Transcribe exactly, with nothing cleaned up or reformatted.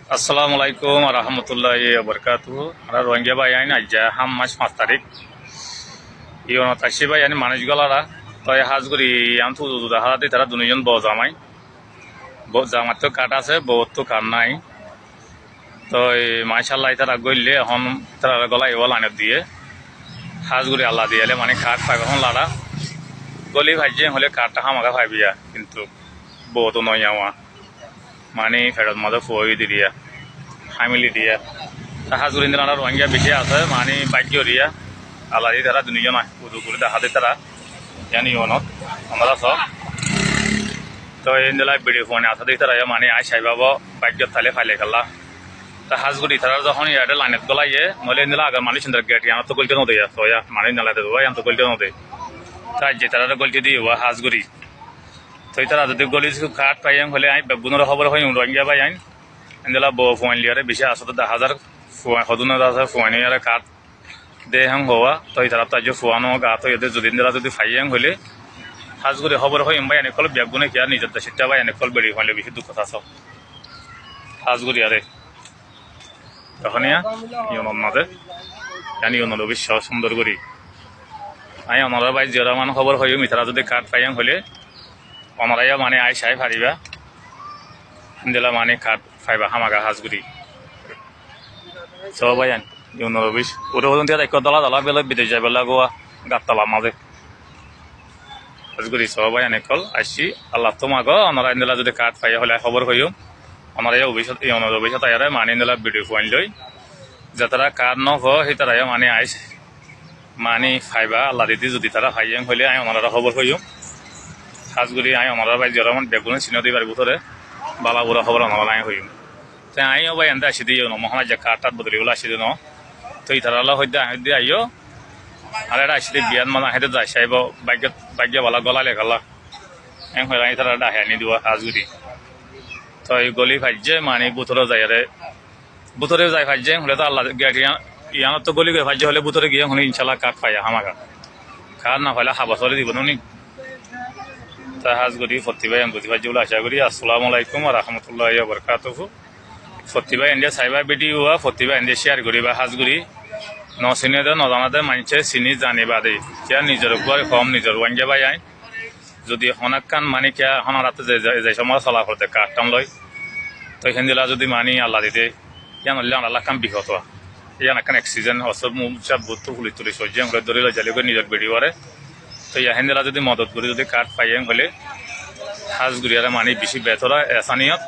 Assalamu alaikum warahmatulláhi wabarakátuhu. Añára Ruáingga báiyain, aijja hámmaic fañs tarík. Iyónot aiccí báiyain manúic gólara. Toi hás gorí yiántu uzu uzu dahá zar de ítara duní zon bou zamai. Bou zamaittú kath asé, bouttú kath nái. Toi macállah ítara góille ehón ítararé gólaibo lainot diyé. Hás gorí Allah diyé óile maní kath faiba ehón lara. Góli faijjé hoilé kath hámaka faiba, kintu bouttú noiyé. Maní feçot mazé fua óiye de iyá, hámili de iyá. Te hás gorí endilla añára Ruáingga bicí asé, maní báiggo de iyá. Allah di ítara duní zon uzu gorí dahá de ítara. Yián iyónot, añára só. Toi endilla biçi fuain asé de ítara yó maní aññí saibá báiggot táile faile kiyólla. Te hás gorí ítara zehón iyáre lainot gólaiye, noóile endilla agar manúic endilla get yiánottú gólte node yá, toi yá, maní endilla de dua yiánottú gólte node. Te aijja ítararé gólte diyé hás gorí. Toi ítara zodi góli kath faiyé hoilé aññí beggúnoré hóbor hoiyum Ruáingga báiyain. Endilla bou fuain liyaré bicí asé de dahá zar, fuain hodún asé, fuain liyaré kath de ehón hoó, toi ítarattú aijja fuain ó gat óiye de zodi endilla zodi faiyé hoilé, hás gorí hóbor hoiyum báiyain ókkol beggúne kiyá nizor decótta báiyain ókkol biçi fuain loi bicí dukót asó. Hás gorí aré. Ehón iyá, iyónot mazé, yián iyónot ofis só cúndor gorí. Aññí onorar bái Ziyar Rahman hóbor hoiyum, ítara zodi kath faiyé hoilé, onorá yó maní aái sai faribá. Endilla maní kath faiba hámaka hás gorí. Só báiyain, iyónot ofis. Uçé fojjonto ekká dola dola bele bidec zaibolla gua gattolar mazé. Hás gorí só báiyain ókkol aiccí, Allattú mago, onorá endilla zodi kath faiyé hoilé hóbor hoiyum. Onorá yó ofisot, iyónot ofisot aiyóre maní endilla biçi fuain loi. Zetará kath nofo, hítará yó maní aái maní faiba, Allah didi zodi tará faiyé hoilé aññí onoráre hóbor hoiyum. Hás gorí aññí onorar bái Ziyar Rahman beggúne sinó de íbar bútore bála bura hóbor onoráre aññí hoiyum. Te aññí yó bái ende aiccí de yó no, mohón aijja kath tath bodolibólla aiccí de no. Toi ítarallá hoidde aññí hoidde aiyó. Ar eçé aiccí de biyat mazé aññí hoidde zai saibo, báiggo, báiggo bála gólaile kiyólla. Eén hoiyóre aññí ítararé dhaki aní diba hás gorí. Toi góli faijjé maní bútore zaiyóre Bútore zai faijjé hoilé to Allah, giyé yián, yiánottú góli goi faijjé hoilé bútore giyé hoilé incállah kath faiba hámaka. Kath no failé haba sóli dibo noni. Te hás gorí fottí báiyain buzí faijjé bóli acá gorí. Assalamu alaikum wa rahmatullahi wa barakatuhu. Fottí báiyain de saiba bidiyó, fottí báiyain de céar goríba hás gorí. No siné de, no zana de maincé siní zani bade. Kiyá nizor uggwá kom, nizor Ruáingga báiyain. Zodi honó ekkán maní kiyá honó raté ze, ze, ze somót sola foré de kath than loi, toi héndilla zodi maní Allah dide, yián óile añárar ekkán bifot. Yián ekkán eksiden, osób mumsa buttu fulis tulis óiye, yián óile dóri loi zaile goi nizor beçi uore. Toi yián héndilla zodi modot gorí zodi kath faiyé hoilé, hás gorí aró maní bicí betor, esaniyot.